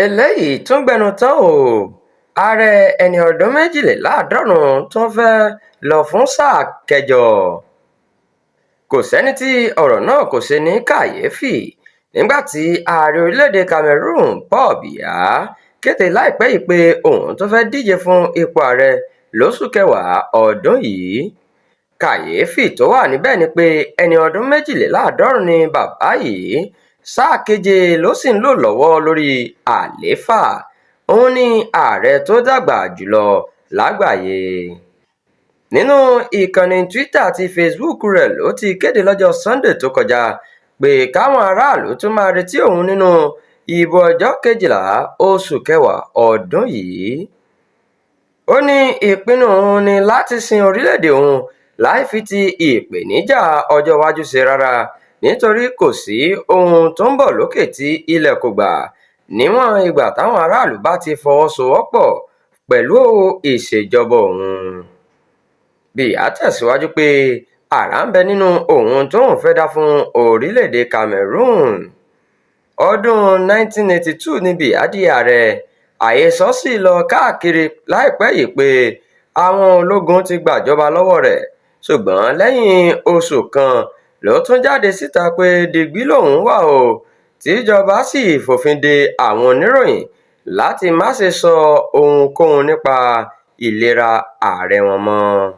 Eléyìí tún gbẹnu tán o! Ààrẹ ẹni ọdún méjìléláàádọ́rùn-ún tún fẹ́ẹ́ lọ fún sáà kẹjọ. Kò sẹ́ni tí ọ̀rọ̀ náà kò ṣe ní kàyééfì nígbà tí ààrẹ orílẹ̀-èdè Cameroon Paul Biya kéde láìpẹ́ yìí pé òun tún fẹ́ẹ́ díje fún ipò ààrẹ lóṣù kẹwàá ọdún yìí. Kàyééfì tó wà níbẹ̀ ni pé ẹni ọdún méjìléláàádọ́rùn-ún ni bàbá yìí, sáà keje ló sì ń lò lọ́wọ́ lórí àlééfà. Òun ni ààrẹ tó dàgbà jù lọ lágbàáyé. Nínú ìkànnì Twitter àti Facebook rẹ̀ ló ti kéde lọ́jọ́ Sunday tó kọjá pé káwọn aráàlú tún máa retí òun nínú ìbò ọjọ́ 12 oṣù kẹwàá ọdún yìí. Ó ní ìpinnu òun ní láti sin orílẹ̀-èdè òun láì fi ti ìpèníjà ọjọ́ iwájú ṣe rárá, nítorí kò sí ohun tó ń bọ̀ lókè tí ilẹ̀ kò gbà níwọ̀n ìgbà táwọn aráàlú bá ti fọwọ́sowọ́pọ̀ pẹ̀lú ìṣèjọba òun. Biya tẹ̀síwájú pé àrà ń bẹ nínú ohun tóun fẹ́ẹ́ dá fún orílẹ̀-èdè Cameroon. Ọdún 1982 ní Biya di ààrẹ. Àhesọ sì lọ káàkiri láìpẹ́ yìí pé àwọn ológun ti gbàjọba lọ́wọ́ rẹ̀, ṣùgbọ́n lẹ́yìn oṣù kan ló tún jáde síta pé digbí lòun wà ó, tìjọba sì fòfin de àwọn oníròyìn láti má ṣe sọ ohunkóhun nípa ìlera ààrẹ wọn mọ́.